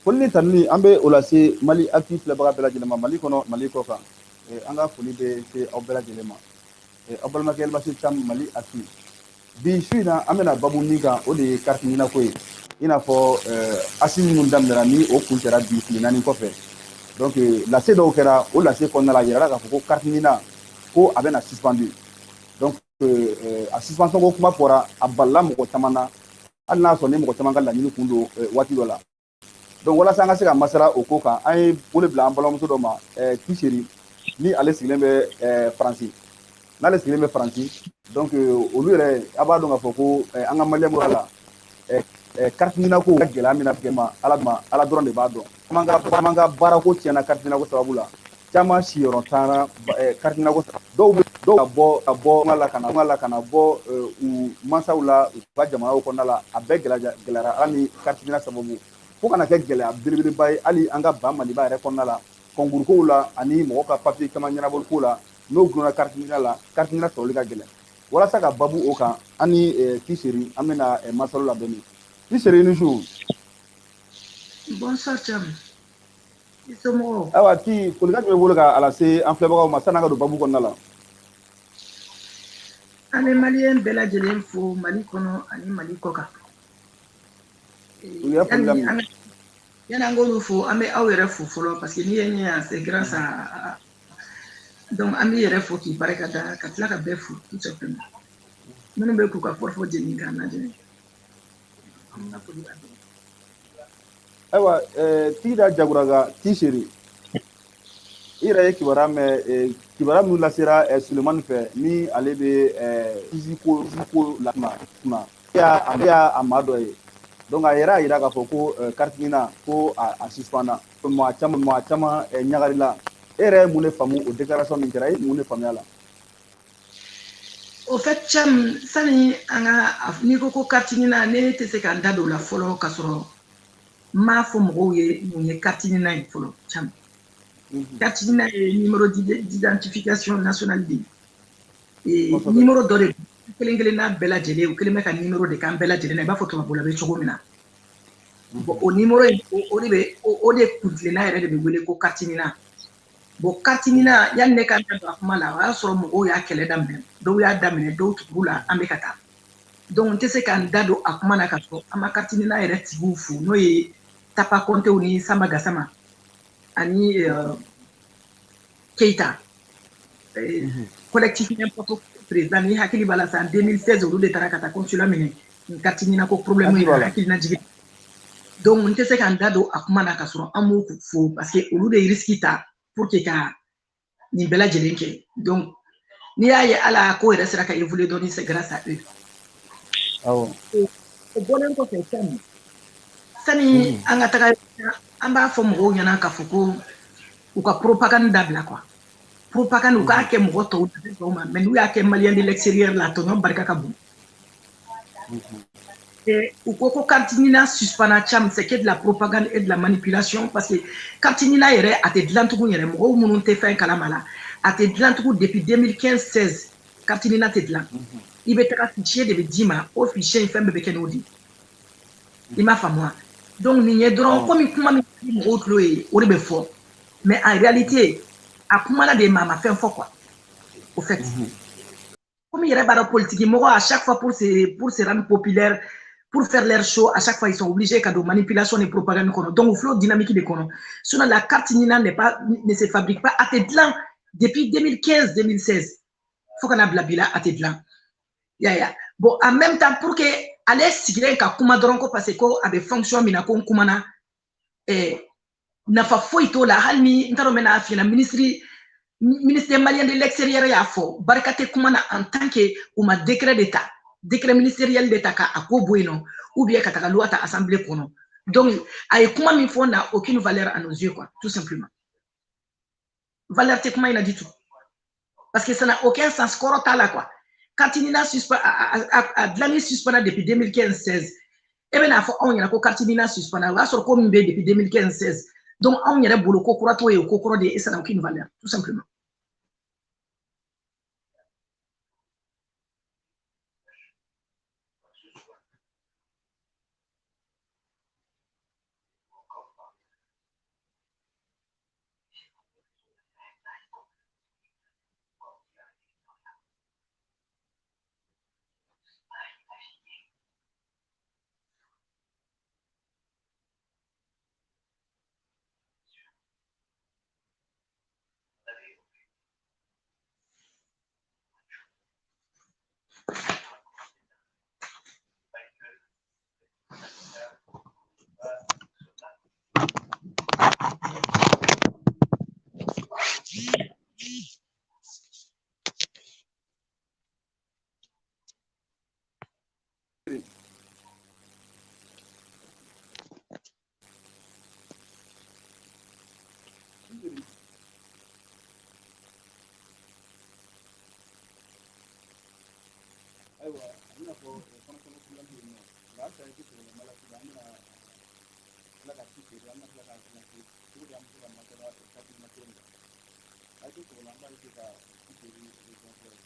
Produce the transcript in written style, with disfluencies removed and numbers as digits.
Foli ni tanuni an bɛ o lase Mali Actu filɛbaga bɛɛ lajɛlen ma, Mali kɔnɔ, Mali kɔ kan. An ka foli bɛ se aw bɛɛ lajɛlen ma. Aw balimakɛ Elbasir Thiam, Mali Actu. Bi su in na, an bɛna babu min kan, o de ye carte NINA ko ye. I n'a fɔ assises minnu daminɛra ni o kuncɛra bi tile 4 kɔfɛ. Donc lase dɔw kɛra, o lase kɔnɔna la, a yirala k'a fɔ ko carte NINA ko a bɛna suspendu. Donc a suspension ko kuma fɔra, a balila mɔgɔ caman na, hali n'a sɔrɔ ni mɔgɔ caman ka laɲini kun don waati dɔ la. Donc walasa an ka se ka masala o ko kan, an ye wele bila an balimamuso dɔ ma, Tiseri, ni ale sigilen bɛ Faransi. N'ale sigilen bɛ Faransi, donc olu yɛrɛ, a b'a dɔn k'a fɔ ko an ka maliyɛn bɔra la, carte NINA ko gɛlɛya min na ma, Ala ma, Ala dɔrɔn de b'a dɔn. Caman ka baarako tiɲɛna carte NINA ko sababu la, caman siyɔrɔ taara carte NINA ko. Dɔw bɛ dɔw ka bɔ la ka na la ka na bɔ u mansaw la u ka jamanaw kɔnɔna la, a bɛɛ gɛlɛyara hali ni carte NINA sababu, fo kana kɛ gɛlɛya belebeleba ye hali an ka ba Maliba yɛrɛ kɔnɔna la, concours kow la ani mɔgɔ ka papier caman ɲɛnabɔli ko la, n'o gulonna carte NINA la, carte NINA sɔrɔli ka gɛlɛn. Walasa ka babu o kan, an ni Tiseri an bɛna masalo la dɔɔni. Tiseri, ni su. Bonsoir Thiam. I somɔgɔw? Ayiwa Ti, folikan jumɛn b'i bolo ka a lase an filɛbagaw ma san'an ka don babu kɔnɔna la? An bɛ maliyɛn bɛɛ lajɛlen fo Mali kɔnɔ ani Mali kɔ kan. U y'a foli daminɛ. Yani an k'olu fo, an bɛ aw yɛrɛ fo fɔlɔ, parce que n'i ye ɲɛ yan, c'est grâce à, donc an b'i yɛrɛ fo k'i barika da, ka tila ka bɛɛ fo, tout simplement. Minnu bɛ k'u ka kɔrɔfɔ jeni k'an lajɛ. An ka foli b'a bɛɛ. Ayiwa, Tigida Jaguraga Tiseri, i yɛrɛ ye kibaruya mɛn, kibaruya minnu lasera Sulemani fɛ, ni ale bɛ ko la kuma, ale y'a a maa dɔ ye. Donc a yɛrɛ y'a yira k'a fɔ ko carte NINA ko a suspend, mɔgɔ caman ɲagarila. E yɛrɛ ye mun de faamu o déclaration min kɛra? E ye mun de faamuya la? Au fait, Thiam, sani an ka, n'i ko ko carte NINA, ne tɛ se ka n da don o la fɔlɔ ka sɔrɔ n m'a fɔ mɔgɔw ye mun ye carte NINA ye fɔlɔ, Thiam. Carte NINA ye numéro d'identification nationale de ye. Numéro dɔ de kelen kelenna bɛɛ lajɛlen, u kelen bɛ ka numéro de k'an bɛɛ lajɛlen na, i b'a fɔ tubabula bɛ cogo min na. Bon, o numéro in, o de bɛ o de kuntilenna yɛrɛ de bɛ wele ko carte NINA. Bon, carte NINA, yanni ne ka n da don a kuma la, o y'a sɔrɔ mɔgɔw y'a kɛlɛ daminɛ, dɔw y'a daminɛ, dɔw tugur'u la, an bɛ ka taa. Donc n tɛ se ka n da don a kuma na ka sɔrɔ an ma carte NINA yɛrɛ tigiw fo, n'o ye Tapa Kɔntew ni Samba Gasama ani Keita. Collectif n'importe président, ni hakili b'a la, san 2016 olu de taara ka taa consulat minɛ nin carte NINA ko problème in na, hakili na jigin. Donc n tɛ se ka n da don a kuma na ka sɔrɔ an m'u fo, parce que olu de ye risque ta pour que ka nin bɛɛ lajɛlen kɛ. Donc n'i y'a ye ala ko yɛrɛ sera ka évoluer dɔɔni, c'est grâce à eux. Awɔ. O bɔlen kɔfɛ, sani an ka taga, an b'a fɔ mɔgɔw ɲɛna k'a fɔ ko u ka propagande dabila quoi. Propagande, u k'a kɛ mɔgɔ tɔw tɔw ma, mais n'u y'a kɛ malien de l'extérieur la, tɔɲɔ barika ka bon. U ko ko carte NINA suspend, Thiam, c'est que de la propagande et de la manipulation, parce que carte NINA yɛrɛ a tɛ dilan tugun yɛrɛ. Mɔgɔw minnu tɛ fɛn kalama la, a tɛ dilan tugun depuis 2015-16, carte NINA tɛ dilan. I bɛ taga, fichier de bɛ d'i ma, o fichier in, fɛn bɛɛ bɛ kɛ n'o de ye. I m'a faamu wa? Donc nin ye dɔrɔn komi kuma min di mɔgɔw tulo ye, o de bɛ fɔ, mais en réalité a kumana de, maa ma fɛn fɔ quoi. Au fait, komi yɛrɛ b'a dɔn, politique mɔgɔ, à chaque fois pour se rendre populaire, pour faire leur show, à chaque fois ils sont obligés ka don manipulation ni propagande kɔnɔ. Donc u filɛ dynamique de kɔnɔ. Sinon la carte NINA n'est pas ne se fabrique pas, a tɛ dilan depuis 2015 2016 fo ka na bila bi la, a tɛ dilan ya. Bon, en même temps, pour que ale sigilen ka kuma dɔrɔn ko parce que ko a bɛ fonction min na, ko n kumana, nafa foyi t'o la. Hali ni n t'a dɔn n bɛna f'i ɲɛna, ministère malien de l'extérieur y'a fɔ, barika tɛ kuma na en tant que u ma décret de ta, décret ministériel de ta ka a ko bɔ yen nɔ, ou bien ka taga loi ta assemblée kɔnɔ. Donc a ye kuma min fɔ n'a aucune valeur à nos yeux quoi, tout simplement. Valeur tɛ kuma in na du tout, parce que ça n'a aucun sens, kɔrɔ t'a la quoi. Carte NINA suspend, a dilanni suspend depuis 2015-16, e bɛna fɔ anw ɲɛna ko carte NINA suspend, o y'a sɔrɔ ko min bɛ depuis 2015-16. Donc anw yɛrɛ bolo, ko kura t'o ye, ko kɔrɔ de ye, et ça n'a aucune valeur, tout simplement. Ayiwa, a bɛna fɔ kɔnɔfɛn filan bɛ yen nɔ, nka halisa i tɛ sɔrɔ la sisan, an bɛna tila ka ci feere, an bɛna tila k'a dilan cogo di, an bɛ se ka masala carte NINA kelen kan. A tɛ sɔrɔ la, an b'a ka ci feere.